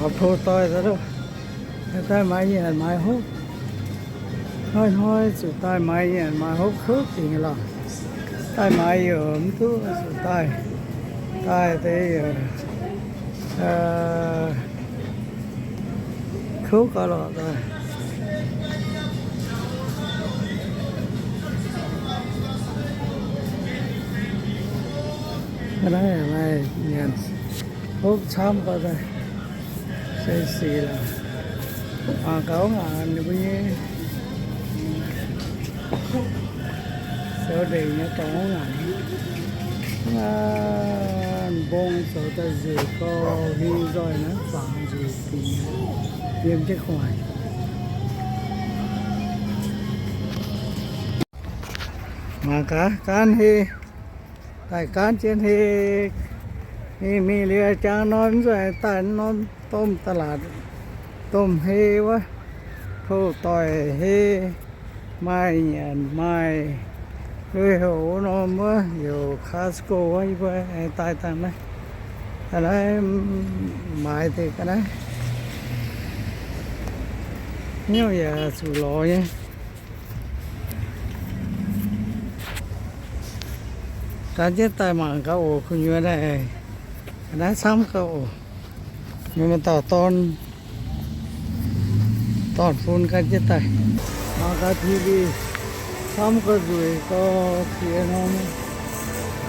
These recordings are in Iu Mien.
Tov doix daaih, daaih maaiz nyanc maaiz hopv. Hnoi-hnoi zuqc daaih maaiz nyanc maaiz hopv kouv dingc lorqc. Daaih maaiz yaac mv duqv zuqc daaih, daaih deix yaac kouv gauh lorqc daaih. Naaiv maaih nyanc hopv camv gauh daaih. Se sic lorqc. Mangc gaax ngaanc ninh mbuo nyei zoux ndeic nyei dorngx ngaanc. Mbong zoux daaih nzueic gauh hli nzoih naaiv fangx nzueic dingc yiem jienv gu'nguaaic. Mangc gaax gaanv hei, daaih gaanv jienv hei. Mingh mingh liuz jangx norm nzueic daaih norm domh da'laatc, domh hei wuov, tov doix hei, maaih nyanc maaih lui-houx norm wuov, heuc Costco wuov, yie mbuo aengx daaih dangh naaiv. Daaih naaiv maaiz deix ga'naaiv. Hnyouv yaac zuqc lorz nyei. Gan jienv daaih mangc gaax oc, gu'nyuoz naaiv, naaiv camv gauh oc. Mienh maaih dauh dorn, dorn-fun gan jienv daaih. Mangc gaax T V, camv gauh nzueic gauh qiex nor.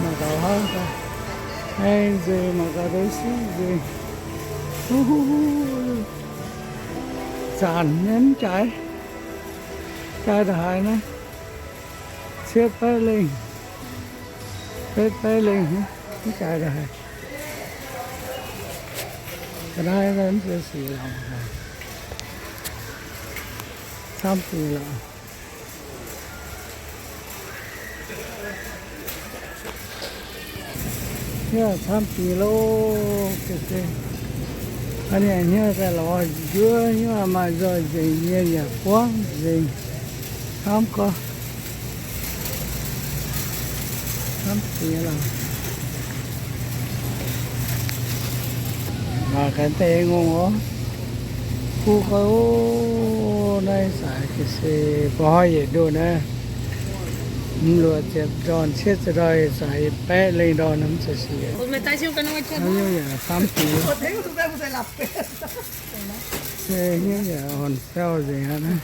Mangc gaax hnangv gaax, aengx nzengc, mangc gaax deix siqv nzengc. Zanc nyei mv jaaix, jaaix ndongc haaix naaiv, cietv baeqv lengh, betv baeqv lengh, mv jaaix ndongc haaix. Ga'naaiv mv zeiz sic lorqc, camv dingc lorqc. Yaac camv dingc loh, se, a'nyiec hnyouv daaih lorz njuov, hnyouv maaih nzoih nzengc, mienh yaac buangv nzengc. Camv gorx, camv dingc lorqc. Mangc gaax deix ngongh oc. Kuv gorx oc, naaiv zaqc ga'sie, ba'hnoi yietc ndunh naaiv, mv luoqc ziepc ndorn cietv ziepc ndorn, zaqc baeqv lengh ndorn mv zeiz siec. Hnyouv yaac camv dingc, se hnyouv yaac horn fauv nzengc aqv naaiv.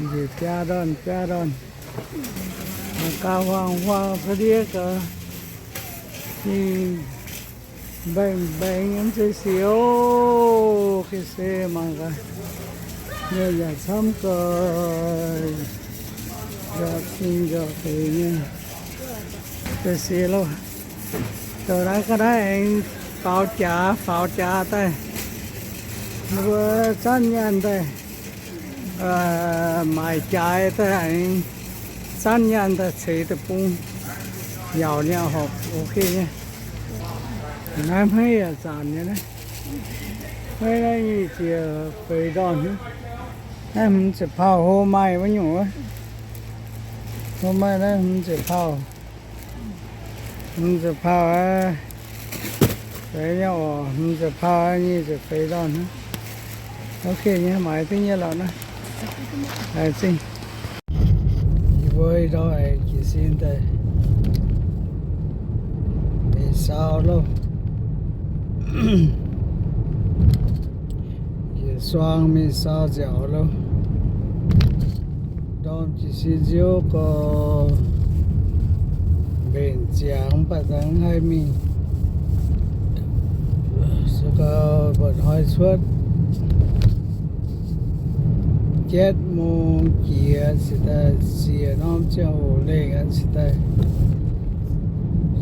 Njiec biaa ndorn biaa ndorn, mangc gaax huaang-huaang ga'ndiev gaax, ninh mbaengx-mbaengx nyei mv zeiz siec oc. Ga'sie mangc gaax, mienh yaac camv gaax, nzorqc cing nzorqc deix nyei. Ga'sie loh. Douc naaiv ga'naaiv aengx faaux jaax, faaux jaax daaih, ninh mbuo zanv nyaanh daaih, maaic jaaix daaih aengx zanv nyaanh daaih ceix deic-bung, yaac nyei horpc ok nyei. Naaiv hmeiv yaac zanc nyei naaiv. Hmeiv naaiv nyic ziepc feix ndorn. Naaiv hmz ziepc pauh hlo maaih wuov nyungc wuov. Hlo maaih naaiv hmz ziepc pauh. Hmz ziepc pauh aqv. Feix nyei oc, hmz ziepc pauh, nyic ziepc feix ndorn. Ok nyei, maaiz duqv nyei lorqc naaiv. Laengz zingh. Yie mbuo ndorm aengx jiez sin daaih mingh sau loh. Njiec suang mingh sau nziaauc loh. Ndorm jiez sin nziouv gorx, mbenc ziangx mv baac dangh haih mingh. Se gorngv mba'hnoi cuotv เจ็ดโมง jiex cingx daaih siec norm ziangh hoc lengh aqv cingx daaih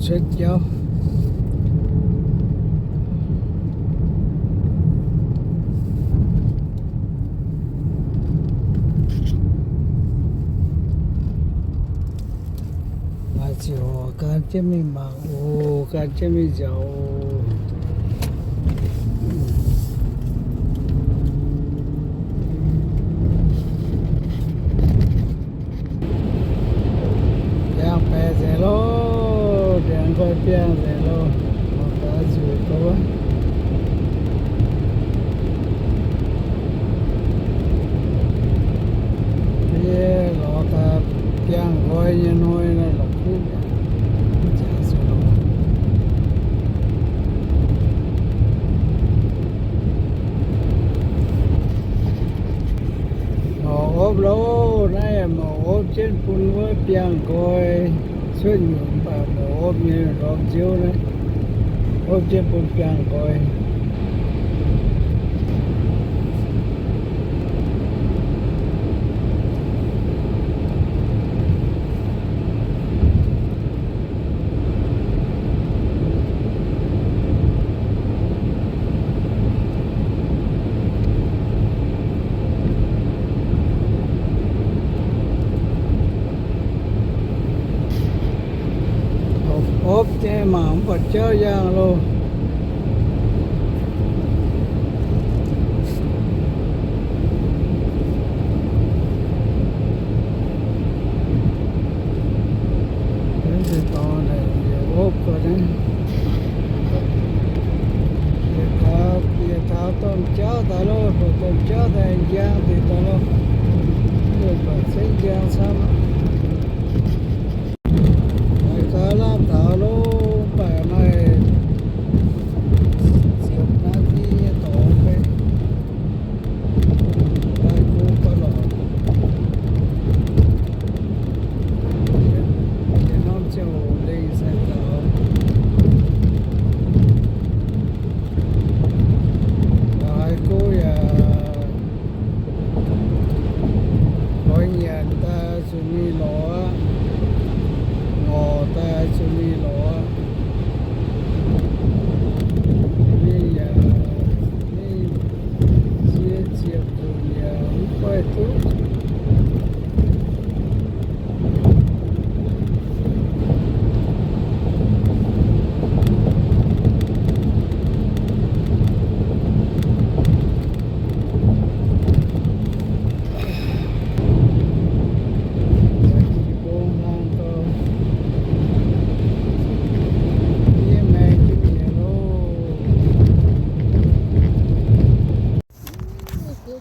cuotv jauv. Maaih ziouc gan jienv mingh mangc oc, gan jienv mingh nziaauc oc. Yangh baeqc nzengc. Biangh nzengc loh, mangc gaax nzueic gauh wuov. Yie lorz gaax biangh nqoi nyei hnoi naaiv lorz kuv mi'aqv. Mouc opv loh, naaiv yaac mouc opv jienv bun wuov biangh nqoi. Cuotv nyungc mv baac mouc opv nyei ndorm nziouv naaiv, opv jienv bun biangh nqoi. Opv nyei mangc mv buatc jauv yaangh loh. Opv gau naaiv, yietc taux, yietc taux domh jauv daaih loh, domh jauv daaih njang deix daaih loh. Yie buatc zengv njang camv. Maaih gaax lamh taux loh, mv baac maaih ziepc naaiv nyei dorngx fai daaih go gau lorqc. Yietc norm ziangh hoc lengh sai gaux. Haiz go yaac lorz nyanc daaih zuqc mingh lorz, ngorc daaih zuqc mingh lorz. Mingh yaac mingh, sie ziepc nzunc yaac mv goiv duqv.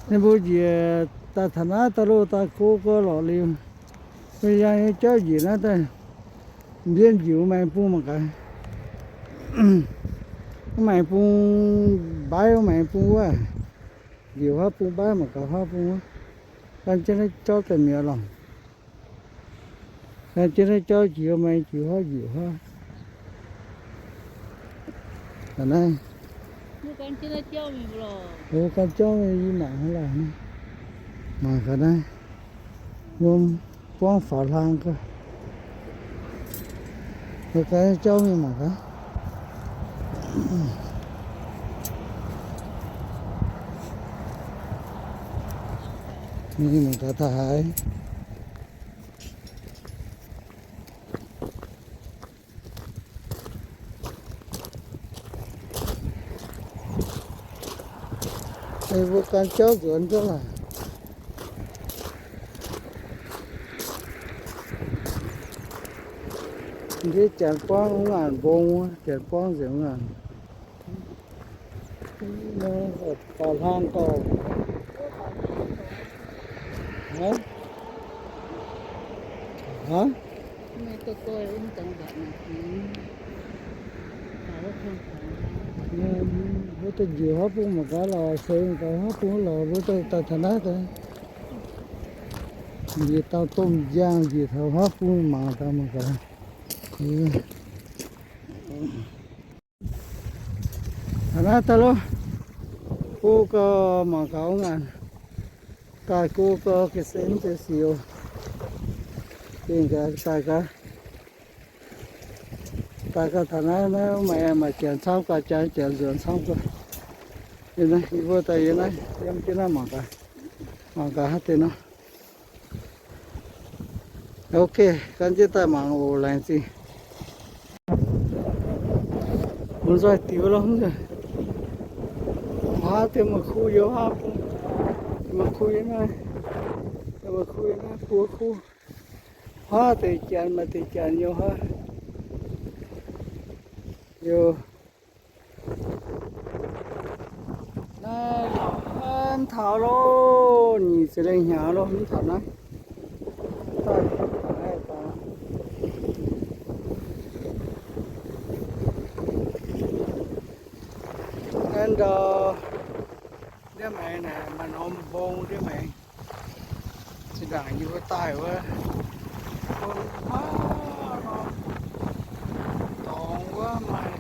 Ninh mbuo njiec daaih taux naaiv daaih loh, daaih go gau lorqc liuz, mbuo yangh nyei jauv njiec naaiv daaih, mbienv njiec wuov maengx bung mangc gaax. Wuov maengx bung mbaiv, wuov maengx bung wuov, njiec huaav bung mbaiv mangc gaax huaav bung wuov. Gan jienv naaiv jauv daaih mi'aqv lorqc. Gan jienv naaiv jauv njiec maengx njiec huaav njiec huaav. Ga'naaiv. Mbuo gan jauv mingh, yie mangc hnangv lorqc. Mangc ga'naaiv. Wuom buangv faaux hlang gau. Gan jauv mingh mangc gaax. Mingh mangc gaax taux haaix. Mbuo gan jauv nzuonx duqv laaix. Ndiev janx buangv wuov ngaanc mbong wuov, janx buangv nzengc wuov ngaanc. Faaux hlang gau. Aa? Mbuo daaih njiec huaav bung mangc gaax lorqc, seix mangc gaax huaav bung lorqc, mbuo daaih taux naaiv daaih. Njiec dauh domh njang njiec taux huaav bung mangc daaih mangc gaax. Taux naaiv daaih loh, go gau mangc gaax wuov ngaanc. Daaih go gau ga'sie mv zeiz siou. Gengh gaax daaih gaax. Daaih gaax taux naaiv, naaiv maaih, maaih janx camv gaax, janx, janx nzuonx camv gaax. Yie naaiv, yie mbuo daaih yie naaiv yiem jienv naaiv mangc gaax. Mangc gaax haaix deix nor. Ok, gan jienv daaih mangc oc, laengz zingh. Mbuo nzoih diux lorqc. Huaav deix maaih kuv yiem huaav bung. Maaih kuv yiem naaiv. Maaih kuv yiem naaiv, buo kuv. Huaav deix janx, maaih deix janx yiem huaav. Liuz, naaiv lorqc, mv taux loh, nyic ziepc lengh hnyangx loh, mv taux naaiv. Naaiv ndau, ndiev maengx naaic maaih norm mbong ndiev maengx. Zinh ndaangc yie mbuo daaih wuov, wuom huaav nor, dorngx wuov maaih,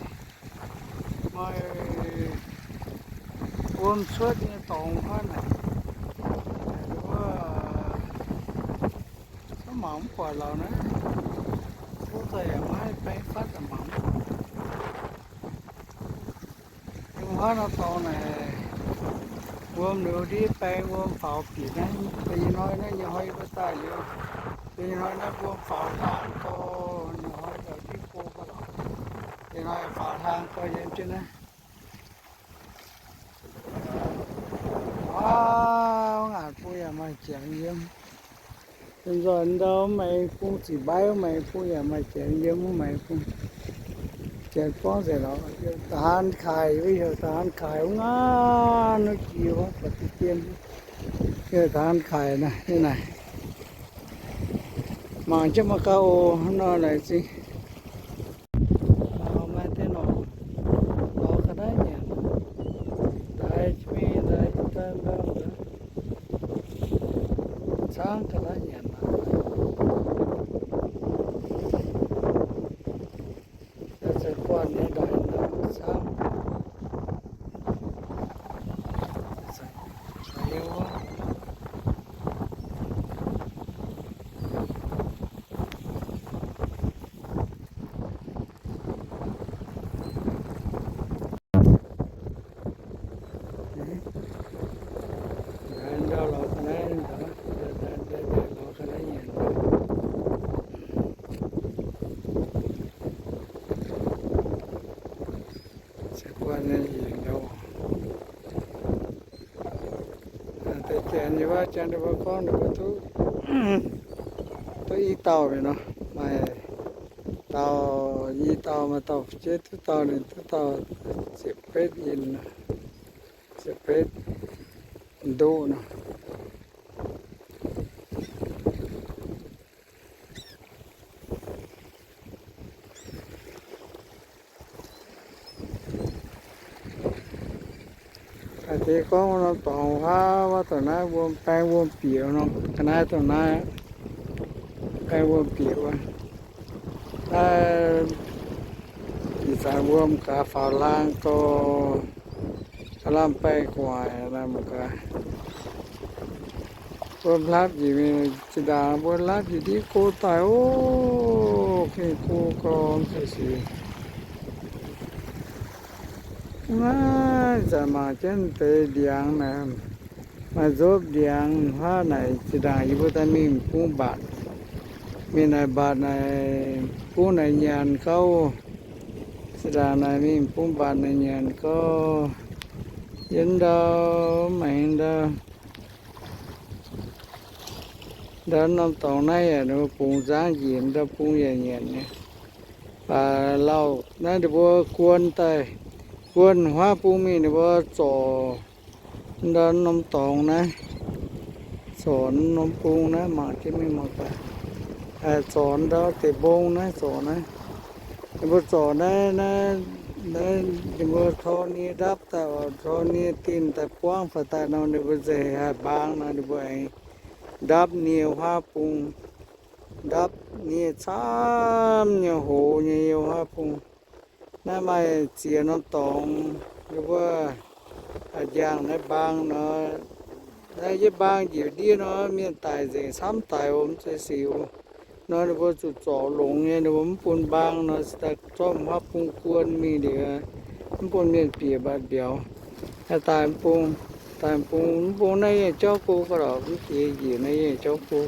maaih wuom cuotv nyei dorngx huaav naaic. Wuov, mv mangc mv buatc lorqc naaiv. Kuv daaih yaac maiv baeng fatv mangc. Wuom huaav nor dorngx naaic, wuom liuz ndiev baeng wuom faaux bieqc naaiv. Da'nyeic hnoi naaiv nyei hnoi yie mbuo daaih liuz, da'nyeic hnoi naaiv wuom faaux laangz dorh, nyei hnoi daaih ndiev go gau lorqc. Da'nyeic hnoi faaux laangz dorh yiem jienv naaiv. Wuov, ngaanc bung yaac maaih jangx yiem. Nzoih ndau maengx bung, ziqc mbaiv maengx bung yaac maaih jangx yiem, maengx bung. Janx gorngv nzengc lorqc, da'haan kaaix, wuov heuc da'haan kaaix, wuov ngaanc wuov jiex wuov buatc deix dien. Da'haan kaaix naaiv, naaiv naaic. Mangc jienv mangc gaax oc, hnangv nor laengz zingh. Maaih deix norqc, norqc ga'naaiv nyanc, daaih mingh daaih daaih daaih, caangv ga'naaiv nyanc. Daaih guanh nyei daaih caangv. Deix janx nyei waac, janx ninh mbuo gorngv ninh mbuo duqv, duqv i dauh mienh nor, maaih dauh, i dauh, maaih dauh fu'jueiv duqv dauh, ninh duqv dauh ziepc betv in, ziepc betv ndoqv nor. Haaix deix gorngv norm dorngx huaav wuov, dongh naaiv wuom baeng wuom bieqc nor, ga'naaiv dongh naaiv baeng wuom bieqc wuov. Naaiv ih zanc wuom gaax faaux laang gorx, lamh baeng gu'nguaaic naaiv mangc gaax. Mbuo hlapv njiec mingh zinh ndaangc, mbuo hlapv njiec ndiev go daaih oc, gengh go gau mv zeiz sic. Naaiv zanc mangc jienv deix ndiangx naaic, maaih nzopv ndiangx huaav naaic. Zinh ndaangc yie mbuo daaih mingh bung mbatc, mingh naaic mbatc naaic, bung naaic nyanc gau. Zinh ndaangc naaic mingh bung mbatc naaic nyanc gau. Yiem ndau, maengx ndau, ndau norm dorngx naaiv yaac ninh mbuo bungx nzangv njiec, ndau bung yaac nyanc nyei. Baac lauh naaiv ninh mbuo guon daaih, guon huaav bung mingh ninh mbuo zorc ndau norm dorngx naaiv, zorc norm bung naaiv, mangc jienv mingh mangc gaax. Zorc ndau deix mbong naaiv, zorc naaiv. Ninh mbuo zorc naaiv, naaiv, naaiv ninh mbuo tor nie ndapv daaih oc, tor nie dinh daaih buangv faaux daaih nor, ninh mbuo nzengc haih mbaang nor, ninh mbuo aengx ndapv nie huaav bung, ndapv nie camv nyei hoz nyei yiem huaav bung. Naaiv maaih ziex norm dorngx, ninh mbuo njang naaiv mbaang nor, naaiv yie mbaang njiec ndiev nor, mienh daic nzengc camv daic oc, mv zeiz sic oc. Nor ninh mbuo zuqc zorc longx nyei, ninh mbuo mv bun mbaang nor, se daaih zorqv huaav bung guon mingh liuz, mv bun mienh bieqc mbatc mbiauz. Daaih bung, daaih bung, mv bung naaiv yie jauv go gau lorqc, mv diex njiec naaiv yie jauv go.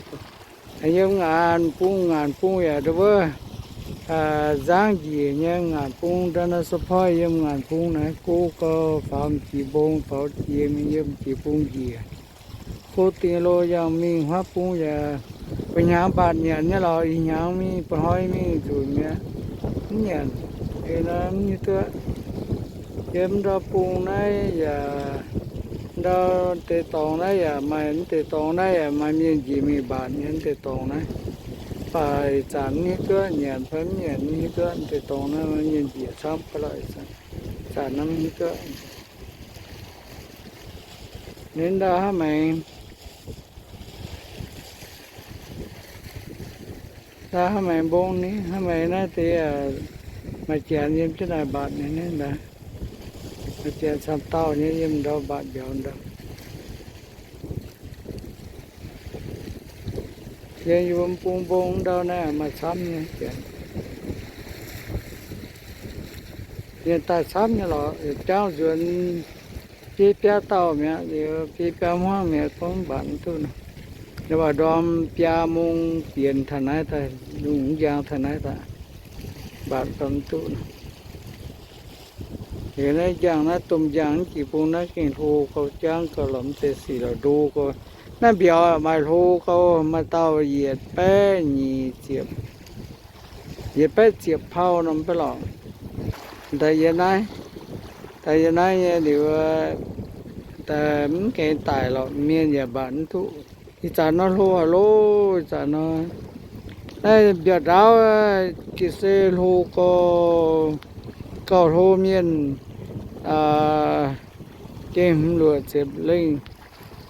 Yiem ngaanc bung, ngaanc bung yaac ndau wuov, nzangv njiec nyei ngaanc bung, ndau naaiv support yiem ngaanc bung naaiv go gau, faaux m'jiex mbong, faaux jiex mingh yiem m'jiex mbong njiec. Go dingh lo yangh mingh huaav bung yaac, buo hnyangx mbatc nyanc nyei lorqc, ih hnyangx mingh buo hnoi mingh nzunc mi'aqv, mv nyanc. Liuz naaiv mv hiuv duqv, yiem ndau bung naaiv yaac, ndau deix dorngx naaiv yaac maaih, mv deix dorngx naaiv yaac maaih mienh njiec mingh mbatc nyei mv deix dorngx naaiv. Mv baac ih zanc mv hiuv duqv nyanc fai mv nyanc, mv hiuv duqv. Mv deix dorngx naaiv maaih mienh njiec camv ga'lorqc, ih zanc naaiv mv hiuv duqv. Ninh ndau hnangv maengx, ndau hnangv maengx mbong ni, hnangv maengx naaiv deix, maaih janx yiem jienv naaic mbatc nyei, maaih janx camv dauh nyei yiem ndau mbatc mbiauz ndau. Yiem yie mbuo bung mbong ndau naaiv maaih camv nyei janx. Mienh daaih camv nyei lorqc, yietc jauv nzuonx biei biaa dauh mi'aqv, biei biaa hmuangv mi'aqv, gorngv mbatc mv duqv nor. Ninh waac ndorm biaa mungz bienx taux naaiv daaih, lungh njang taux naaiv daaih, mbatc gorngv mv duqv nor. Liuz naaiv njang, naaiv domh njang jiex bung naaiv gengh hlo gau, jangv gau lorqc, mv zeiz sic lorqc, ndo gau. Naaiv mbiauz maaih hlo gau, maaih dauh yietc baeqv nyic ziepc, yietc baeqv ziepc pau norm baeqv lorqc. Daaih yiem naaiv, daaih yiem naaiv nyei liuz, daaih mv gaengh daic lorqc, mienh yaac mbatc mv duqv. Ih zanc nor hlo haic loh, ih zanc nor. Naaiv mbiauz ndaauv jiex se hlo gau, gauh hlo mienh gengh hmz luoqc ziepc lengh.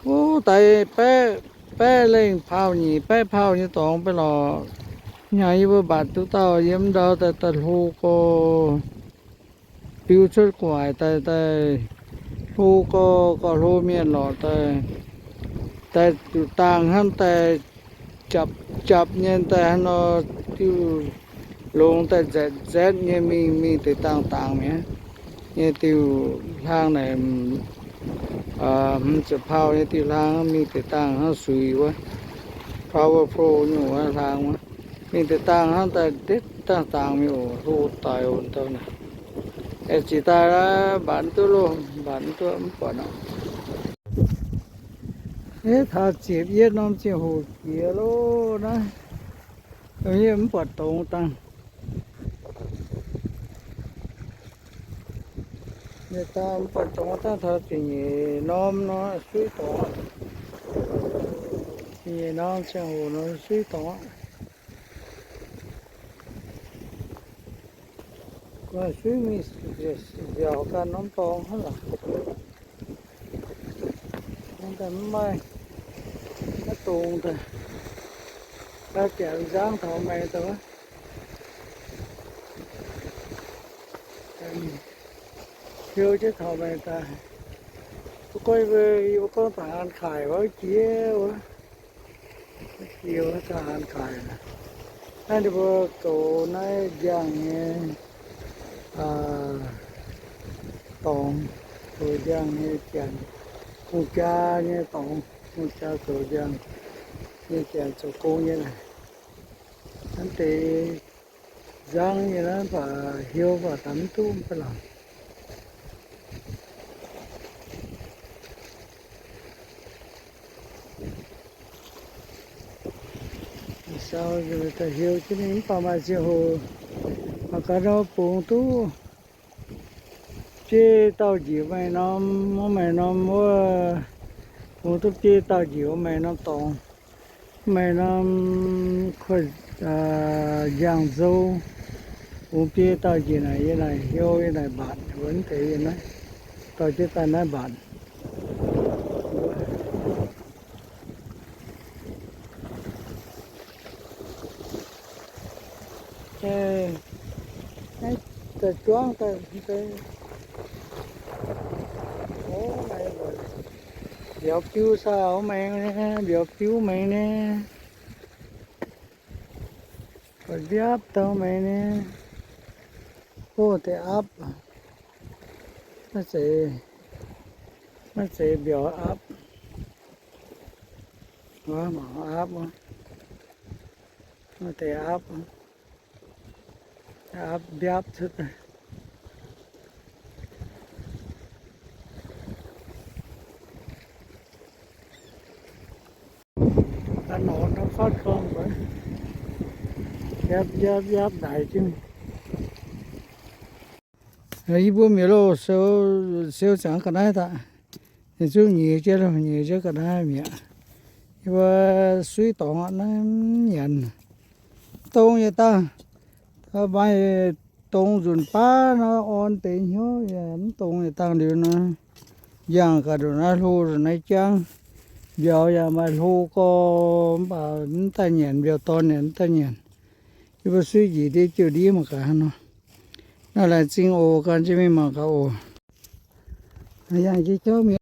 Wuov daaih baeqv, baeqv lengh pau, nyic baeqv pau nyei dorngx baeqv lorqc. Hnyangx yie mbuo mbatc duqv dauh yiem ndau daaih, daaih hlo gau, biu cuotv gu'nguaaic daaih, daaih hlo gau, gauh hlo mienh lorqc daaih. Daaih zuqc dangh hnangv daaih japc japc nyei daaih hnangv nor, diuh longx daaih nzaetc nzaetc nyei mingh, mingh deix dangh dangx mi'aqv. Nyei diuh hlang naaic, hmz ziepc pau nyei diuh hlang mingh deix dangh hnangv suix wuov, Power Pro nyungc wuov hlang wuov, mingh deix dangh hnangv daaih ndetv dangh dangx mingh oc, hlo daic oc dauh naaic. Aengx ziex daaih mbatc duqv loh, mbatc duqv mv buatc aqv. Eix taux ziepc yietv norm ziangh hoc jiex loh naaiv, yie mv buatc dongz dangh. Yie dangh mv buatc dongz dangh taux ziepc nyeic norm nor suiv dongz aqv. Ziepc nyeic norm ziangh hoc nor suiv dongz aqv. Suiv mingh nziaauc ganh norm dorngx hnangv lorqc. Daaih mv maaih, maiv dungx daaih. Daaih biaux nzangv taux maengx daaih wuov. Hiuv jienv taux maengx daaih. Mv gunv yie mbuo gorngv taux haaix kaaic wuov jiex wuov. Jiex wuov taux haaix kaaic. Naaiv ninh mbuo goux naaiv njang nyei dorngx, goux njang nyei janx, hungh jaa nyei dorngx, hungh jaa goux njang nyei janx zoux gong nyei naaic. Naaiv deix nzangv nyei naaiv baac hiuv baac daaih mv duqv mv baac lorqc. Sau daaih hiuv jienv mingh mv baac maaih ziangh hoc mangc gaax nor bungx duqv biei dauh njiec maengx norm, mv maengx norm wuov, bungx duqv biei dauh njiec maengx norm dorngx, maengx norm kuv, njang-nzou, bungx biei dauh njiec naaic, yie naaic hiuv, yie naaic mbatc wuov deix yie naaiv, dorh jienv daaih naaiv mbatc. Daaih juangv daaih, mbiauz biu saah, maengx, mbiauz biu maengx ni, mbiapv dongh maengx ni, hoh deix aapv, maiv zeiz, maiv zeiz mbiauz aapv, mangc aapv, maiv deix aapv, aapv mbiapv cuotv. Da'normh norm fatv gorngv mbuo, yapv yapv yapv ndaic jienv. Yie mbuo mienh loh, siou ziangx ga'naaiv daaih. Ninh zungv nyiex jienv loh, nyiex jienv ga'naaiv mi'aqv. Yie mbuo suiv dorngx aqv, naaiv mv nyanc. Mv dongz yietc dangh, maaih dongz nzunc baav nor, orn deix hnyouv yaac mv dongz yietc dangh liuz nor, yangh gaax ndongc naaiv hlo ndongc naaiv jangv. Mbiauz yaac maaih hlo gorx, mv baac mv daaih nyanc, mbiauz dorn yaac mv daaih nyanc. Yie mbuo suiv njiec ndiev jiouv ndiev mangc gaax hnangv nor. Naaiv laengz zingh oc, gan jienv mingh mangc gaax oc. Yangh jienv jauv mingh.